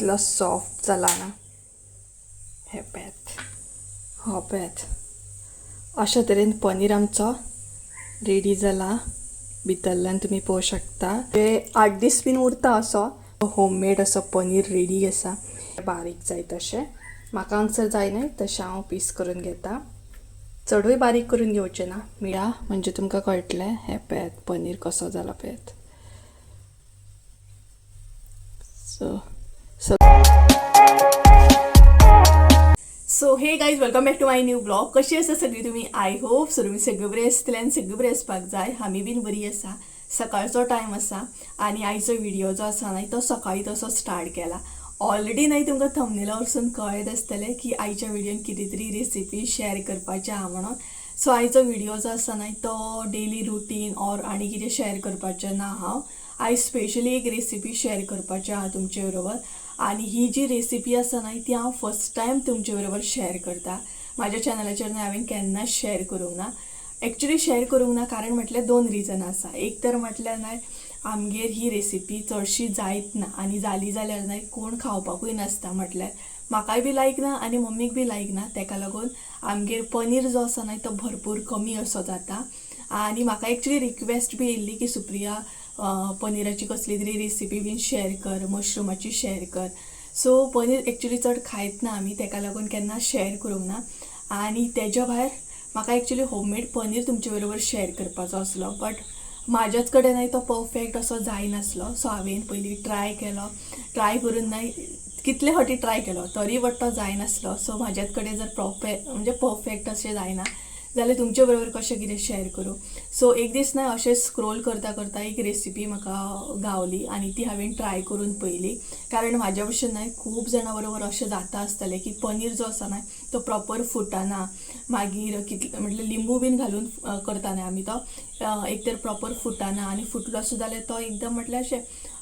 कितलो सॉफ्ट जाला ना. हे पळयात, हो पळयात, अशा तरेन पनीर आमचो रेडी जाला. भितरल्यान तुमी पळोवंक शकता. हे 8 दीस बीन उरता असो होममेड असो पनीर रेडी आसा. बारीक जाय तशें म्हाका हांगसर जाय न्हय तशें हांव पीस करून घेता, चडूय बारीक करून घेवचें ना. मिळा म्हणजे तुमकां कळटलें. हे पळयात पनीर कसो जाला पळयात. So hey guys, welcome back to my new vlog. कशी आसा सगळी तुमी? I hope so तुमी सगळी बरी आसतली आनी सगळी बरी आसपाक जाय. आमी बीन बरी आसा. सकाळचो टायम आसा आनी आयचो व्हिडिओ जो आसा न्हय तो सकाळी तसो स्टार्ट केला. ऑलरेडी न्हय तुमकां थंबनेला वरसून कळत आसतलें की आयच्या व्हिडियोन कितें तरी रेसिपी शेअर करपाची आहा म्हणून. सो आयचो व्हिडिओ जो आसा न्हय तो डेली रुटीन ऑर आनी कितें शेअर करपाचें ना. हांव आयज स्पेशली एक रेसिपी शेअर करपाची आहा तुमचे बरोबर आनी ही जी रेसिपी आसा न्हय ती हांव फर्स्ट टायम तुमचे बरोबर शेअर करता. म्हाज्या चॅनलाचेर न्हय हांवें केन्नाच शेअर करूंक ना. एक्चुली शेअर करूंक ना कारण म्हटल्यार 2 रिजन आसा. एक तर म्हटल्यार न्हय आमगेर ही रेसिपी चडशी जायत ना आनी जाली जाल्यार न्हय कोण खावपाकूय नासता. म्हटल्यार म्हाकाय बी लायक ना आनी मम्मीक बी लायक ना. तेका लागून आमगेर पनीर जो आसा न्हय तो भरपूर कमी असो जाता. आनी म्हाका एक्चुली रिक्वेस्ट बी येयल्ली की सुप्रिया पनीराची कसली तरी रेसिपी बीन शेअर कर, मशरुमाची शेअर कर. सो पनीर एक्चुली चड खायत ना आमी, तेका लागून केन्ना शेअर करूंक ना. आनी तेज्या भायर म्हाका एक्चुली होममेड पनीर तुमचे बरोबर शेअर करपाचो आसलो, बट म्हाज्याच कडेन न्हय तो परफेक्ट असो जायनासलो. सो हांवें पयलीं ट्राय केलो, ट्राय करून न्हय कितले फावटी ट्राय केलो तरी बट तो जायनासलो. सो म्हाज्याच कडेन जर प्रॉपर म्हणजे परफेक्ट अशें जायना जाल्यार तुमचे बरोबर कशें कितें शेअर करूं. सो एक दीस न्हय अशें स्क्रोल करता करता एक रेसिपी म्हाका गावली आनी ती हांवें ट्राय करून पळयली. कारण म्हाज्या भशेन न्हय खूब जाणां बरोबर अशें जाता आसतलें की पनीर जो आसा न्हय तो प्रॉपर फुटना. मागीर कितले म्हटल्यार लिंबू बीन घालून करता न्हय आमी, तो एक तर प्रॉपर फुटना आनी फुटलो सुद्दां जाल्यार तो एकदम म्हटल्यार अशें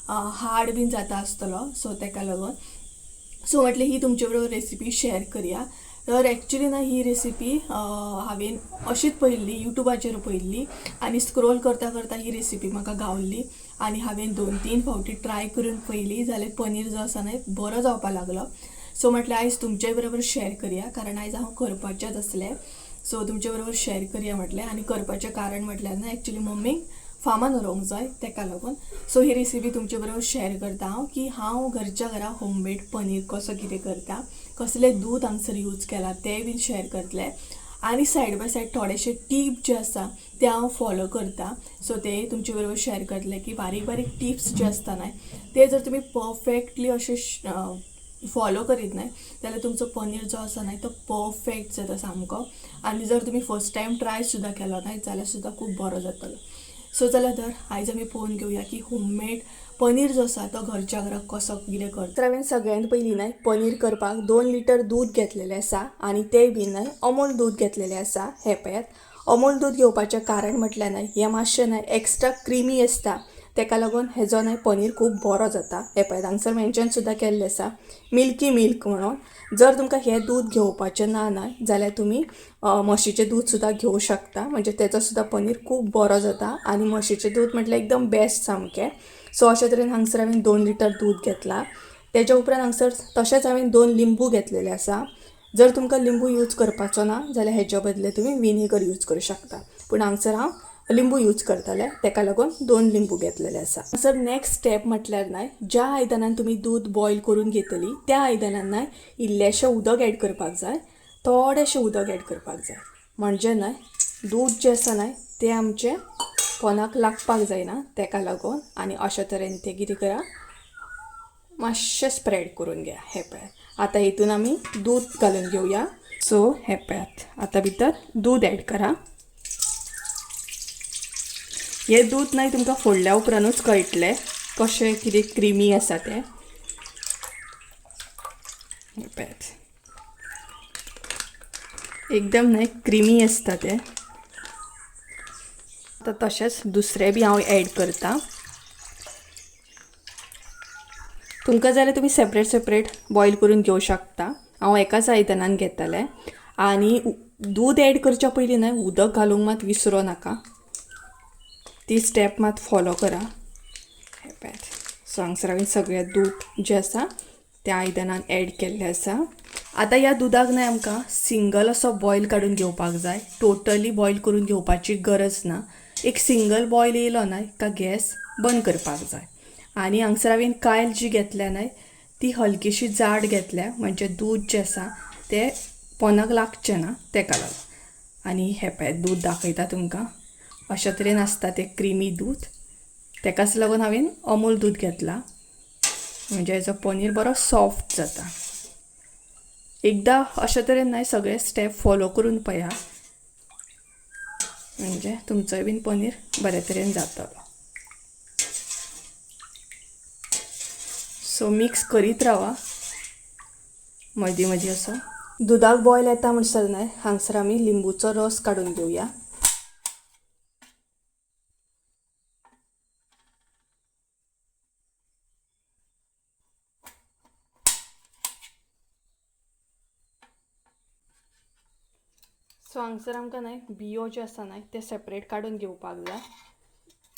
हार्ड बीन जाता आसतलो. सो तेका लागून सो म्हटलें ही तुमचे बरोबर रेसिपी शेअर करया. तर एक्चुली ना ही रेसिपी हांवें अशीच पळयल्ली, युट्यूबाचेर पळयल्ली आनी स्क्रोल करता करता ही रेसिपी म्हाका गावल्ली आनी हांवें 2-3 फावटी ट्राय करून पळयली जाल्यार पनीर जो आसा न्हय बरो जावपा लागलो. सो म्हटलें आयज तुमचे बरोबर शेअर करया, कारण आयज हांव करपाचेंच आसलें. सो तुमचे बरोबर शेअर करया म्हटलें. आनी करपाचें कारण म्हटल्यार न्हय एक्चुली मम्मीक फार्मान व्हरूंक जाय तेका लागून. सो ही रेसिपी तुमचे बरोबर शेअर करता हांव की हांव घरच्या घरा होममेड पनीर कसो कितें करता, कसलें दूद हांगसर यूज केलां तें बीन शेअर करतलें. आनी सायड बाय सायड थोडेशे टीप जे आसा ते हांव फॉलो करता. सो ते तुमचे बरोबर शेअर करतलें की बारीक बारीक टिप्स जे आसता न्हय ते जर तुमी परफेक्टली अशे फॉलो करीत न्हय जाल्यार तुमचो पनीर जो आसा न्हय तो परफेक्ट जाता सामको. आनी जर तुमी फर्स्ट टायम ट्राय सुद्दां केलो न्हय जाल्यार सुद्दां खूब बरो जातलो. सो जाल्यार तर आयज आमी पळोवन घेवया की होममेड पनीर जो आसा तो घरच्या घरा कसो कितें करता. तर हांवें सगळ्यांत पयलीं न्हय पनीर करपाक 2 लिटर दूद घेतलेलें आसा आनी तें बी न्हय अमूल दूद घेतलेलें आसा. हें पळयात, अमूल दूद घेवपाचें कारण म्हटल्यार न्हय हें मातशें न्हय एक्स्ट्रा क्रिमी आसता, तेका लागून हेजो न्हय पनीर खूब बरो जाता. हें पळयात, हांगसर मेन्शन सुद्दां केल्लें आसा मिल्की मिल्क म्हणून. जर तुमकां हें दूद घेवपाचें ना न्हय जाल्यार तुमी म्हशीचें दूद सुद्दां घेवं शकता, म्हणजे तेजो सुद्दां पनीर खूब बरो जाता. आनी म्हशीचें दूद म्हटल्यार एकदम बेस्ट सामकें. सो अशे तरेन हांगसर हांवें 2 लिटर दूद घेतलां. तेज्या उपरांत हांगसर तशेंच हांवें 2 लिंबू घेतलेले आसा. जर तुमकां लिंबू यूज करपाचो ना जाल्यार हेज्या बदले तुमी विनेगर यूज करूं शकता, पूण हांगसर हांव लिंबू यूज करतलें तेका लागून 2 लिंबू घेतलेले आसा. सर नेक्स्ट स्टेप म्हटल्यार न्हय ज्या आयदनान तुमी दूद बॉयल करून घेतली त्या आयदनान न्हय इल्लेशें उदक एड करपाक जाय, थोडेशें उदक एड करपाक जाय, म्हणजे न्हय दूद जें आसा न्हय तें आमचें कोणाक लागपाक जायना तेका लागून. आनी अशा तरेन तें कितें करा मातशें स्प्रेड करून घेया. हें पळयात, आतां हितून आमी दूद घालून घेवया. सो हें पळयात, आतां भितर दूद एड करा. हें दूद न्हय तुमकां फोडल्या उपरांतूच कळटलें कशें कितें क्रिमी आसा तें. हें पळयात, एकदम न्हय क्रिमी आसता तें. आतां तशेंच दुसरें बी हांव एड करता. तुमकां जाल्यार तुमी सेपरेट सेपरेट बॉयल करून घेवं शकता. हांव एकाच आयदनान घेतलें. आनी दूद एड करच्या पयलीं न्हय उदक घालूंक मात विसरो नाका, ती स्टेप मात फॉलो करा. हें पळयात, सो हांगसर हांवें सगळें दूद जें आसा त्या आयदनान एड केल्लें आसा. आतां ह्या दुदाक न्हय आमकां सिंगल असो बॉयल काडून घेवपाक जाय. टोटली बॉयल करून घेवपाची गरज ना. एक सिंगल बॉयल येयलो न्हय का गॅस बंद करपाक जाय. आनी हांगसर हांवें कायल जी घेतल्या न्हय ती हलकीशी जाड घेतल्या, म्हणजे दूद जें आसा तें पोनाक लागचें ना तेका लागून. आनी हें पळय दूद दाखयता तुमकां, अशा तरेन आसता तें क्रिमी दूद. तेकाच लागून हांवें अमूल दूद घेतलां, म्हणजे हेजो पनीर बरो सॉफ्ट जाता. एकदां अशा तरेन न्हय सगळे स्टेप फॉलो करून पळया, म्हणजे तुमचोय बीन पनीर बरे तरेन जातलो. सो मिक्स करीत रावा मदीं मदीं असो. दुदाक बॉयल येता म्हणसर न्हय हांगसर आमी लिंबूचो रस काडून घेवया. सो हांगसर आमकां न्हय बियो जे आसा न्हय ते सेपरेट काडून घेवपाक जाय.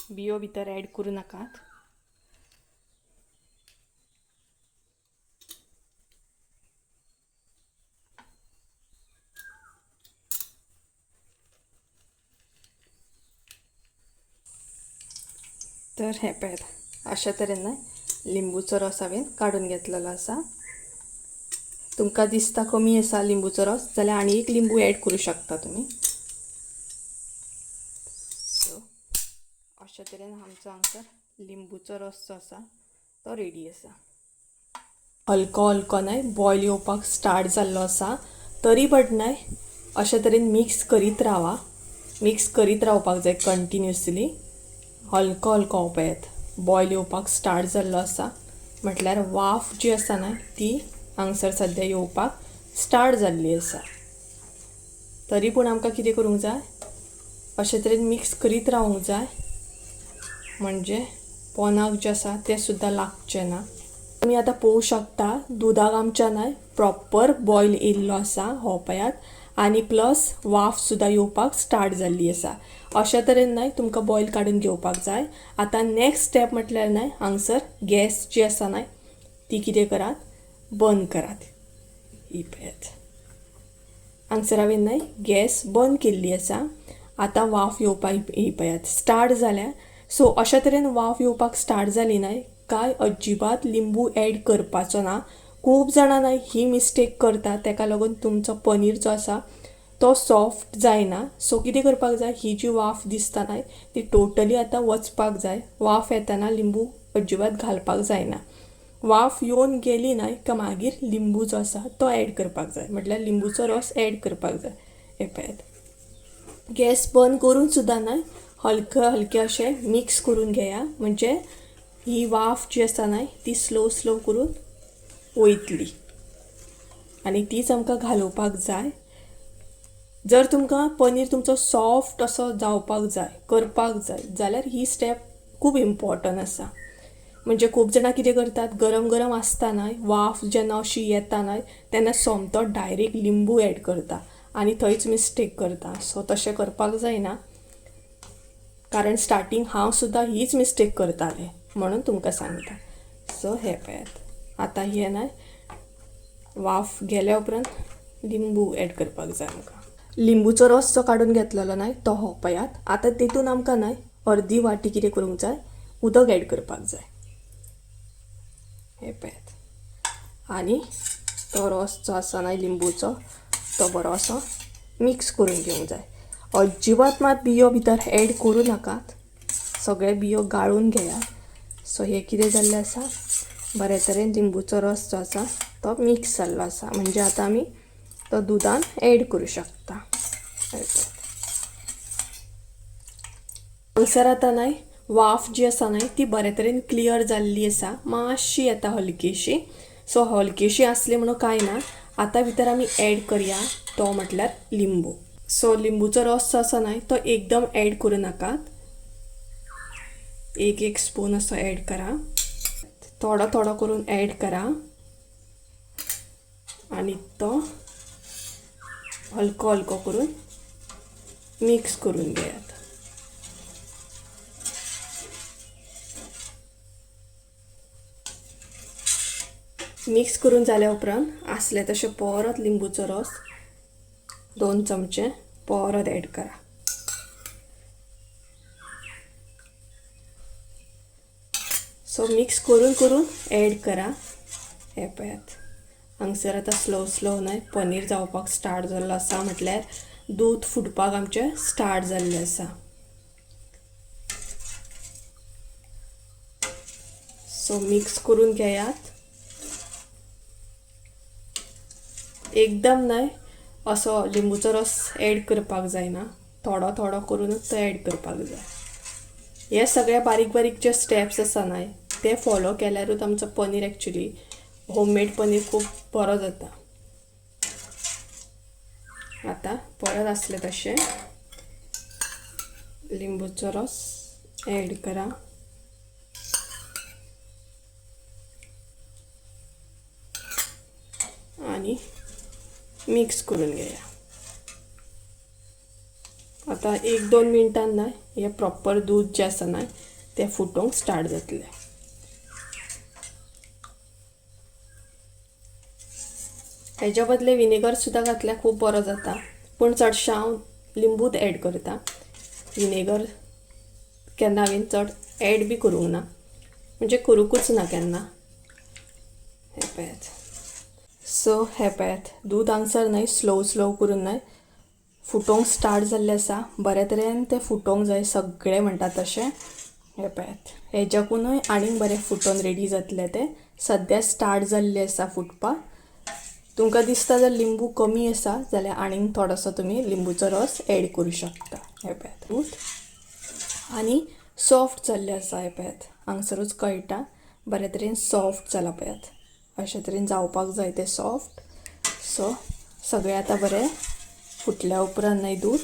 बियो भितर एड करूं नाकात. तर हें पळयात अशा तरेन न्हय लिंबूचो रस हांवें काडून घेतलेलो आसा. तुमकां दिसता कमी आसा लिंबूचो रस जाल्यार आनी एक लिंबू एड करूं शकता तुमी. सो अशा तरेन आमचो हांगसर लिंबूचो रस जो आसा तो रेडी आसा. हलको हलको न्हय बॉयल येवपाक स्टार्ट जाल्लो आसा, तरी बट न्हय अशा तरेन मिक्स करीत रावा. मिक्स करीत रावपाक जाय कंटिन्युअसली. हलको हलको पळयात बॉयल येवपाक स्टार्ट जाल्लो आसा, म्हटल्यार वाफ जी आसा न्हय ती हांगसर सद्या येवपाक स्टार्ट जाल्ली आसा. तरी पूण आमकां कितें करूंक जाय, अशे तरेन मिक्स करीत रावूंक जाय, म्हणजे पोनाक जें आसा तें सुद्दां लागचें ना. तुमी आतां पळोवंक शकता दुदाक आमच्या न्हय प्रॉपर बॉयल येयल्लो आसा हो पळयात, आनी प्लस वाफ सुद्दां येवपाक स्टार्ट जाल्ली आसा. अशा तरेन न्हय तुमकां बॉयल काडून घेवपाक जाय. आतां नेक्स्ट स्टेप म्हटल्यार न्हय हांगसर गॅस जी आसा न्हय ती कितें करात, बंद करात. ही पळयात हांगसर हांवें न्हय गॅस बंद केल्ली आसा. आतां वाफ येवपाक ही पळयात स्टार्ट जाल्या. सो अशा तरेन वाफ येवपाक स्टार्ट जाली न्हय काय अजिबात लिंबू एड करपाचो ना. खूब जाणां न्हय ही मिस्टेक करता, तेका लागून तुमचो पनीर जो आसा तो सॉफ्ट जायना. सो कितें करपाक जाय, ही जी वाफ दिसता न्हय ती टोटली आतां वचपाक जाय. वाफ येतना लिंबू अजिबात घालपाक जायना. वाफ येवन गेली न्हय का मागीर लिंबू जो आसा तो एड करपाक जाय, म्हटल्यार लिंबूचो रस एड करपाक जाय. हें पळयात गॅस बंद करून सुद्दां न्हय हलके हलके अशें मिक्स करून घेया, म्हणजे ही वाफ जी आसा न्हय ती स्लो स्लो करून वयतली आनी तीच आमकां घालोवपाक जाय. जर तुमकां पनीर तुमचो सॉफ्ट असो जावपाक जाय, करपाक जाय जाल्यार ही स्टेप खूब इम्पॉर्टंट आसा. म्हणजे खूब जाणां कितें करतात, गरम गरम आसता न्हय वाफ जेन्ना अशी येता न्हय तेन्ना सोमतो डायरेक्ट लिंबू एड करता आनी थंयच मिस्टेक करता. सो तशें करपाक जायना, कारण स्टार्टींग हांव सुद्दां हीच मिस्टेक करतालें म्हणून तुमकां सांगता. सो हें पळयात आतां हें न्हय वाफ गेल्या उपरांत लिंबू एड करपाक जाय आमकां. लिंबूचो रस जो काडून घेतलेलो न्हय तो हो पळयात. आतां तितून आमकां न्हय अर्दी वाटी कितें करूंक जाय, उदक एड करपाक जाय. हें पळयात आनी तो रस जो आसा न्हय लिंबूचो तो बरो असो मिक्स करून घेवंक जाय. अजिबात मात बियो भितर एड करूं नाकात, सगळे बियो गाळून घेयात. सो हें कितें जाल्लें आसा, बरे तरेन लिंबूचो रस जो आसा तो मिक्स जाल्लो आसा, म्हणजे आतां आमी तो दुदान एड करूं शकता. हांगसर आतां न्हय वाफ जी आसा न्हय ती बरे तरेन क्लियर जाल्ली आसा, मातशी येता हलकीशी. सो हलकीशी आसली म्हणून कांय ना. आतां भितर आमी एड करया तो म्हटल्यार लिंबू. सो लिंबूचो रस जो आसा न्हय तो एकदम एड करूं नाकात, एक एक स्पून असो एड करा, थोडो थोडो करून एड करा आनी तो हलको हलको करून मिक्स करून घेयात. मिक्स करून जाल्या उपरांत आसले तशें परत लिंबूचो रस 2 चमचे परत ॲड करा। सो मिक्स करून करून ॲड करा। हे पळयात हांगसर आतां स्लो स्लो न्हय पनीर जावपाक स्टार्ट जाल्लो आसा, म्हटल्यार दूद फुटपाक आमचें स्टार्ट जाल्लें आसा। सो मिक्स करून घेयात, एकदम न्हय असो लिंबूचो रस ॲड करपाक जायना, थोडो थोडो करूनच तो ॲड करपाक जाय। हे सगळे बारीक बारीक जे स्टेप्स आसा न्हय ते फॉलो केल्यारूच आमचो पनीर एक्चुली होममेड पनीर खूब बरो जाता। आतां परत आसले तशें लिंबूचो रस ॲड करा। आनी मिक्स करून घेया। आतां 1-2 मिनटान न्हय हे प्रॉपर दूद जें आसा न्हय तें फुटोवंक स्टार्ट जातलें। हेज्या बदले विनेगर सुद्दां घातल्यार खूब बरो जाता, पूण चडशें हांव लिंबूच ॲड करता। विनेगर केन्ना हांवें चड ॲड बी करूंक ना, म्हणजे करूंकूच ना केन्ना। हें पळयात। सो हें पळयात दूद हांगसर न्हय स्लो स्लो करून न्हय फुटोवंक स्टार्ट जाल्लें आसा। बऱ्या तरेन तें फुटोवंक जाय सगळें म्हणटा तशें। हें पळयात हेज्याकूनय आनीक बरें फुटोवन रेडी जातलें तें। सद्या स्टार्ट जाल्लें आसा फुटपाक। तुमकां दिसता जर लिंबू कमी आसा जाल्यार आनीक थोडोसो तुमी लिंबूचो रस ॲड करूं शकता। हें पळयात दूद आनी सॉफ्ट जाल्लें आसा। हें पळयात हांगसरूच कळटा बऱ्या तरेन सॉफ्ट जाला पळयात। अशे तरेन जावपाक जाय तें सॉफ्ट। सो सगळें आतां बरें फुटल्या उपरांत न्हय दूद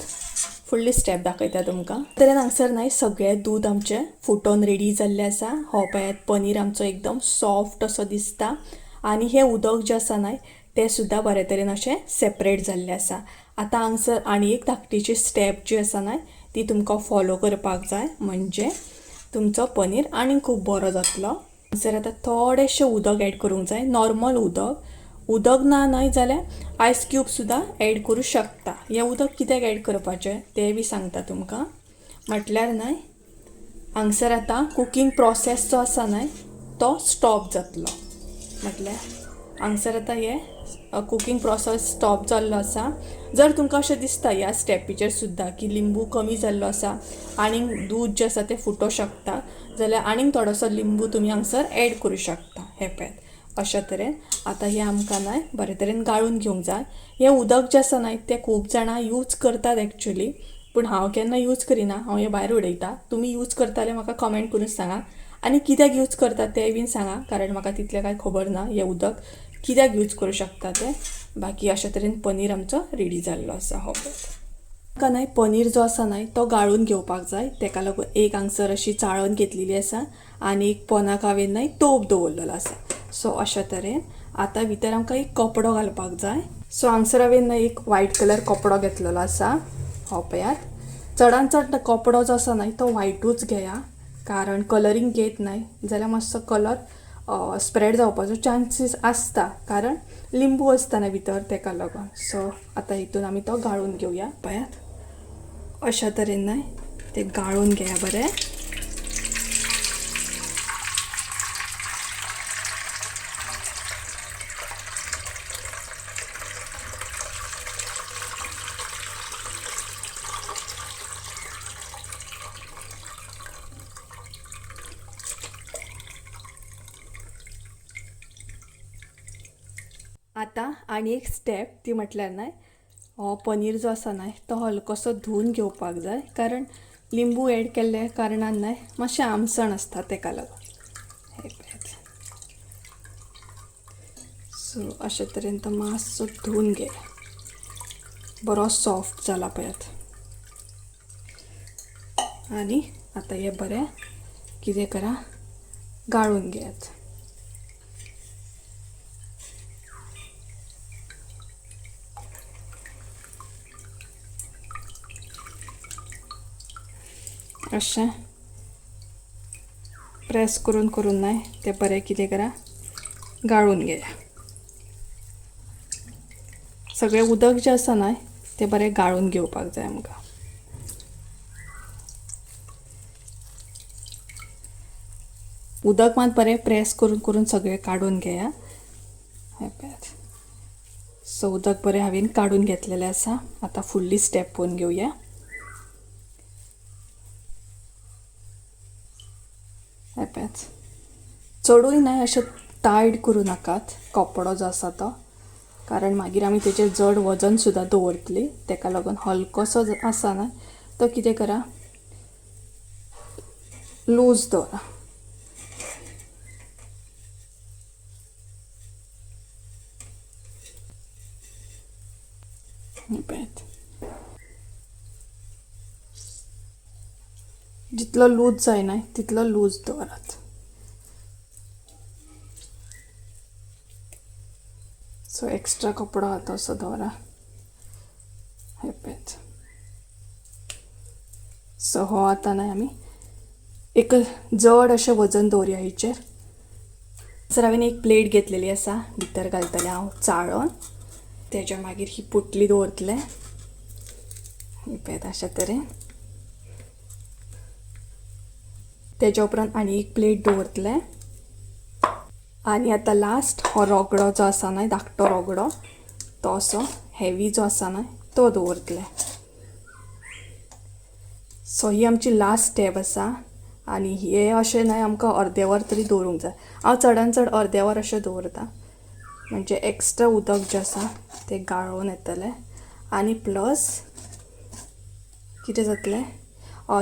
फुडली स्टेप दाखयता तुमकां। तरेन हांगसर न्हय सगळें दूद आमचें फुटोवन रेडी जाल्लें आसा। हो पळयात पनीर आमचो एकदम सॉफ्ट असो दिसता आनी हें उदक जें आसा न्हय तें सुद्दां बरे तरेन अशें सेपरेट जाल्लें आसा। आतां हांगसर आनी एक धाकटीची स्टेप जी आसा न्हय ती तुमकां फॉलो करपाक जाय, म्हणजे तुमचो पनीर आनी खूब बरो जातलो। हांगसर आतां थोडेशें उदक ॲड करूंक जाय, नॉर्मल उदक। उदक ना न्हय जाल्यार आयस क्यूब सुद्दां ॲड करूं शकता। हें उदक कित्याक ॲड करपाचें तें बी सांगता तुमकां। म्हटल्यार न्हय हांगसर आतां कुकींग प्रोसेस जो आसा न्हय तो स्टॉप जातलो। म्हटल्यार हांगसर आतां हें कुकींग प्रोसेस स्टॉप जाल्लो आसा। जर तुमकां अशें दिसता ह्या स्टेपीचेर सुद्दां की लिंबू कमी जाल्लो आसा आनीक दूद जें आसा तें फुटोवंक शकता जाल्यार आनीक थोडोसो लिंबू तुमी हांगसर ॲड करूं शकता। हें पळयात अशा तरेन आतां हें आमकां न्हय बरे तरेन गाळून घेवंक जाय। हें उदक जें आसा न्हय तें खूब जाणां यूज करतात एक्चुली, पूण हांव केन्ना यूज करिना, हांव हें भायर उडयता। तुमी यूज करताले म्हाका कमेंट करून सांगा आनी कित्याक यूज करतात तें बीन सांगा, कारण म्हाका तितलें कांय खबर ना हें उदक कित्याक यूज करूं शकता तें। बाकी अशा तरेन पनीर आमचो रेडी जाल्लो आसा। हो पळयात आमकां न्हय पनीर जो आसा न्हय तो गाळून घेवपाक जाय, तेका लागून एक हांगसर अशी चाळण घेतलेली आसा आनी एक पोनाक हांवें न्हय तोप दवरलेलो आसा। सो अशा तरेन आतां भितर आमकां एक कपडो घालपाक जाय। सो हांगसर हांवें न्हय एक व्हायट कलर कपडो घेतलेलो आसा। हो पळयात चडान चड कपडो जो आसा न्हय तो व्हायटूच घेया, कारण कलरींग घेत न्हय जाल्यार मातसो कलर स्प्रेड जावपाचो चान्सीस आसता, कारण लिंबू आसता न्हय भितर तेका लागून। सो आतां हितून आमी तो गाळून घेवया। पळयात अशा तरेन न्हय ते गाळून घेया बरें। आतां आनी एक स्टेप ती म्हटल्यार न्हय हो पनीर जो आसा न्हय तो हलकोसो धुवन घेवपाक जाय, कारण लिंबू ॲड केल्ल्या कारणान न्हय मातशें आमसण आसता तेका लागून। हें पळयात सो अशे तरेन तो मातसो धुवन घे, बरो सॉफ्ट जाला पळयात। आनी आतां हें बरें कितें करा गाळून घेयात। अशें प्रेस करून करून न्हय तें बरें कितें करा गाळून घेया. सगळें उदक जें आसा न्हय तें बरें गाळून घेवपाक जाय आमकां. उदक मात बरें प्रेस करून करून सगळें काडून घेया. हें पळयात, सो उदक बरें हांवें काडून घेतलेलें आसा. आतां फुडली स्टेप पळोवन घेवया. हें पळयात, चडूय न्हय अशें टायट करूं नाकात कपडो जो आसा तो, कारण मागीर आमी तेचेर जड वजन सुद्दां दवरतली. तेका लागून हलकोसो आसा न्हय तो कितें करा, लूज दवरा. पळयात, जितलो लूज जायना तितलो लूज दवरात. सो एक्स्ट्रा कपडो आहा तसो दवरा. हें पळयात, सो हो आतां न्हय आमी एक जड अशें वजन दवरया हेचेर. सर हांवें एक प्लेट घेतलेली आसा, भितर घालतलें हांव चाळण, तेज्या मागीर ही पोटली दवरतलें. ही पळयात अशा तरेन. तेज्या उपरांत आनी एक प्लेट दवरतलें. आनी आतां लास्ट हो रगडो जो आसा न्हय, धाकटो रगडो, तो असो हेवी जो आसा न्हय तो दवरतलें. सो ही आमची लास्ट स्टेप आसा. आनी हे अशें न्हय आमकां अर्दें वर तरी दवरूंक जाय. हांव चडान चड अर्दें वर अशें दवरता, म्हणजे एक्स्ट्रा उदक जें आसा तें गाळून येतलें. आनी प्लस कितें जातलें,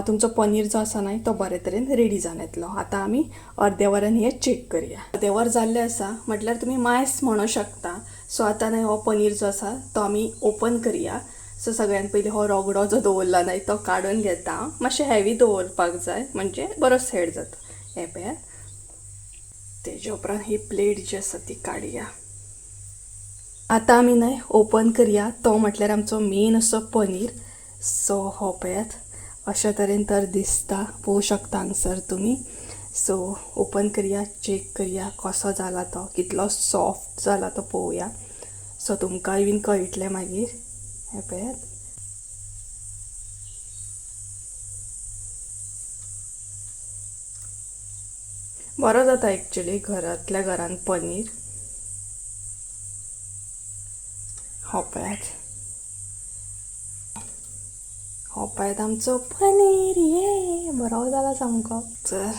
तुमचो पनीर जो आसा न्हय तो बरे तरेन रेडी जावन येतलो. आतां आमी अर्दे वरान हें चॅक करया. अर्दे वर जाल्लें आसा म्हटल्यार तुमी मायस म्हणू शकता. सो आतां न्हय हो पनीर जो आसा तो आमी ओपन करया. सो सगळ्यान पयलीं हो रगडो जो दवरला न्हय तो काडून घेता. मातशें हेवी दवरपाक जाय, म्हणजे बरो सेट जाता. हें पळयात, तेज्या उपरांत ही प्लेट जी आसा ती काडया. आतां आमी न्हय ओपन करया. तो म्हटल्यार आमचो मेन असो पनीर. सो हो पळयात अशा तरेन तर दिसता, पळोवंक शकता हांगसर तुमी. सो ओपन करया, चॅक करया कसो जाला तो, कितलो सॉफ्ट जाला तो पळोवया. सो तुमकांय बीन कळटलें मागीर. हें पळयात, बरो जाता एक्चुली घरांतल्या घरान पनीर. हो पळयात, हो पळयात आमचो पनीर. ये बरो जाला सामको. तर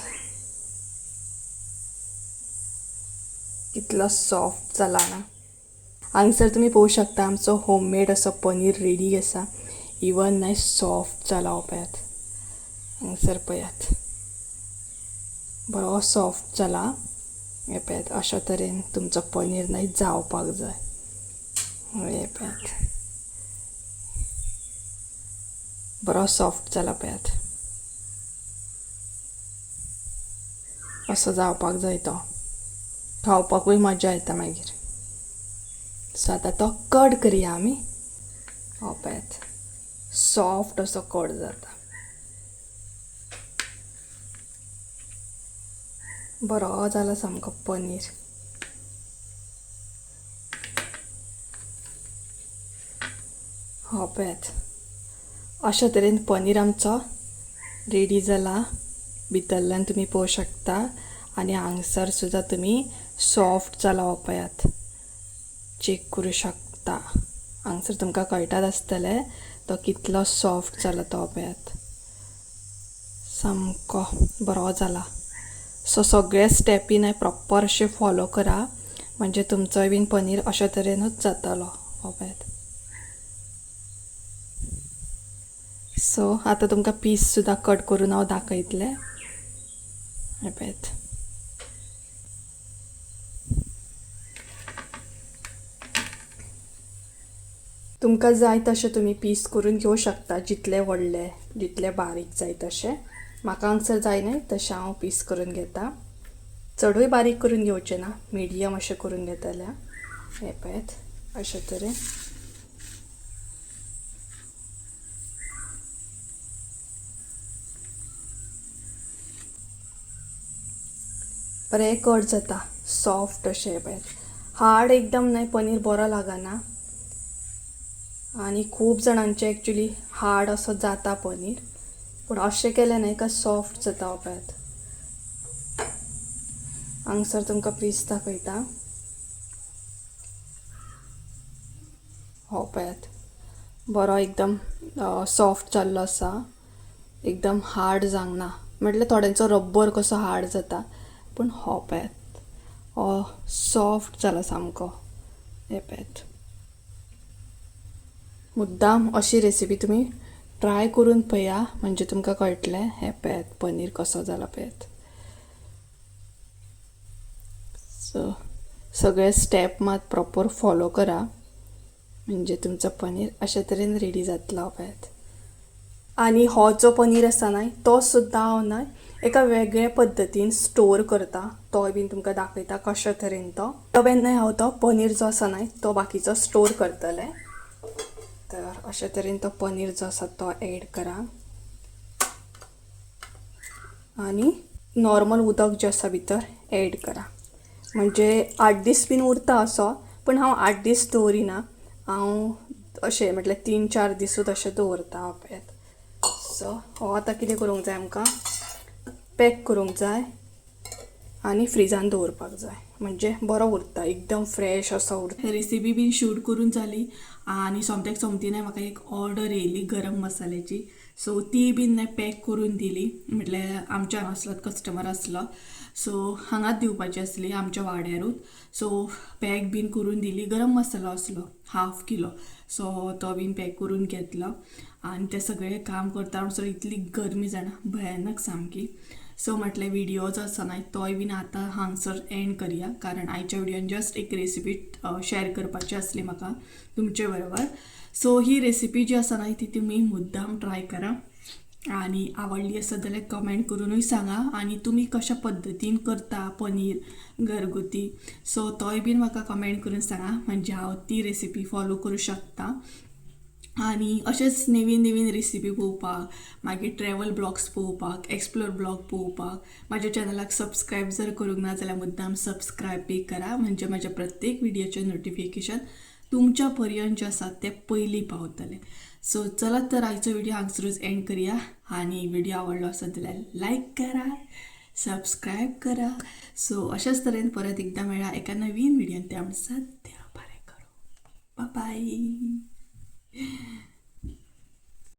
कितलो सॉफ्ट जाला ना. हांगसर तुमी पळोवंक शकता आमचो होममेड असो पनीर रेडी आसा. इवन न्हय सॉफ्ट जाला. हो पळयात हांगसर पळयात, बरो सॉफ्ट जाला. हें पळयात अशा तरेन तुमचो पनीर न्हय जावपाक जाय. हें पळयात बरो सॉफ्ट जाला. पळयात असो जावपाक जाय तो, खावपाकूय मजा येता मागीर. सो आतां तो कट करया आमी. हो पळयात सॉफ्ट असो कट जाता, बरो जाला सामको पनीर. हो पळयात अशा तरेन पनीर आमचो रेडी जाला. भितरल्यान तुमी पळोवंक शकता आनी हांगसर सुद्दां तुमी सॉफ्ट जाला. हो पळयात चॅक करूं शकता. हांगसर तुमकां कळटात आसतलें तो कितलो सॉफ्ट जाला तो. पळयात सामको बरो जाला. सो सगळे स्टेपी न्हय प्रॉपर अशें फॉलो करा, म्हणजे तुमचोय बीन पनीर अशा तरेनूच जातलो. हो पळयात. सो आतां तुमकां पीस सुद्दां कट करून हांव दाखयतलें. हें पळयात तुमकां जाय तशें तुमी पीस करून घेवं शकता, जितले व्हडले जितले बारीक जाय तशें. म्हाका हांगसर जाय न्हय तशें हांव पीस करून घेता. चडूय बारीक करून घेवचें ना, मिडियम अशें करून घेतलें. हें पळयात अशे तरेन. बरें कट जाता, सॉफ्ट अशें पळयात, हार्ड एकदम न्हय पनीर बरो लागना. आनी खूब जाणांचे एक्चुली हार्ड असो जाता पनीर, पूण अशें केलें न्हय का सॉफ्ट जाता. पळयात हांगसर तुमकां पीस दाखयता. हो पळयात बरो एकदम सॉफ्ट जाल्लो आसा, एकदम हार्ड जावंक ना. म्हटल्यार थोड्यांचो रब्बर कसो हार्ड जाता, पूण हो पळयात हो सॉफ्ट जाला सामको. हे पळयात मुद्दाम अशी रेसिपी तुमी ट्राय करून पळया, म्हणजे तुमकां कळटलें. हे पळयात पनीर कसो जाला पळयात. सो सगळे स्टेप मात प्रॉपर फॉलो करा, म्हणजे तुमचो पनीर अशे तरेन रेडी जातलो. पळयात आनी हो जो पनीर आसा न्हय तो सुद्दां हांव न्हय एका वेगळे पद्दतीन स्टोर करता, तोय बीन तुमकां दाखयता कशे तरेन तो डब्यान न्हय हांव तो पनीर जो आसा न्हय तो बाकीचो स्टोर करतलें. तर अशे तरेन तो पनीर जो आसा तो एड करा आनी नॉर्मल उदक जें आसा भितर एड करा. म्हणजे 8 दीस बीन उरता असो, पूण हांव 8 दीस दवरिना, हांव अशें म्हटल्यार 3-4 दिसूच अशें दवरता. पळयात सो हो आतां कितें करूंक जाय आमकां, पॅक करूंक जाय आनी फ्रिजान दवरपाक जाय, म्हणजे बरो उरता, एकदम फ्रेश असो उरता. रेसिपी बीन शूट करून जाली आनी सोमत्याक सोमती न्हय म्हाका एक ऑर्डर येयली गरम मसाल्याची. सो ती बीन न्हय पॅक करून दिली, म्हटल्यार आमच्या हांगासलो कस्टमर आसलो, सो हांगाच दिवपाची आसली आमच्या वाड्यारूच. सो पॅक बीन करून दिली. गरम मसालो आसलो 1/2 किलो, सो तो बीन पॅक करून घेतलो. आनी तें सगळें काम करता म्हणसर इतली गरमी जाणा भयानक सामकी. सो म्हटलें व्हिडिओ जो आसा न्हय तोय बीन आतां हांगसर एंड करया, कारण आयच्या व्हिडियोन जस्ट एक रेसिपी शेअर करपाची आसली म्हाका तुमचे बरोबर. सो ही रेसिपी जी आसा न्हय ती तुमी मुद्दाम ट्राय करा आनी आवडली आसत जाल्यार कमेंट करूनूय सांगा, आनी तुमी कशा पद्दतीन करता पनीर घरगुती, सो तोय बीन म्हाका कमेंट करून सांगा, म्हणजे हांव ती रेसिपी फॉलो करूं शकता. आनी अशेंच नवीन नवीन रेसिपी पळोवपाक, मागीर ट्रॅवल ब्लॉग्स पळोवपाक, एक्सप्लोर ब्लॉग पळोवपाक म्हाज्या चॅनलाक सबस्क्रायब जर करूंक ना जाल्यार मुद्दाम सबस्क्रायब बी करा, म्हणजे म्हाज्या प्रत्येक व्हिडियोचें नोटिफिकेशन तुमच्या पर्यंत जें आसा तें पयलीं पावतलें. सो चलात तर आयचो व्हिडिओ हांगसरूच एंड करया, आनी व्हिडिओ आवडलो आसत जाल्यार लायक करा, सबस्क्रायब करा. सो अशाच तरेन परत एकदां मेळ्ळा एका नवीन व्हिडियोन, त्या म्हणसर देव बरें करूं, बाय.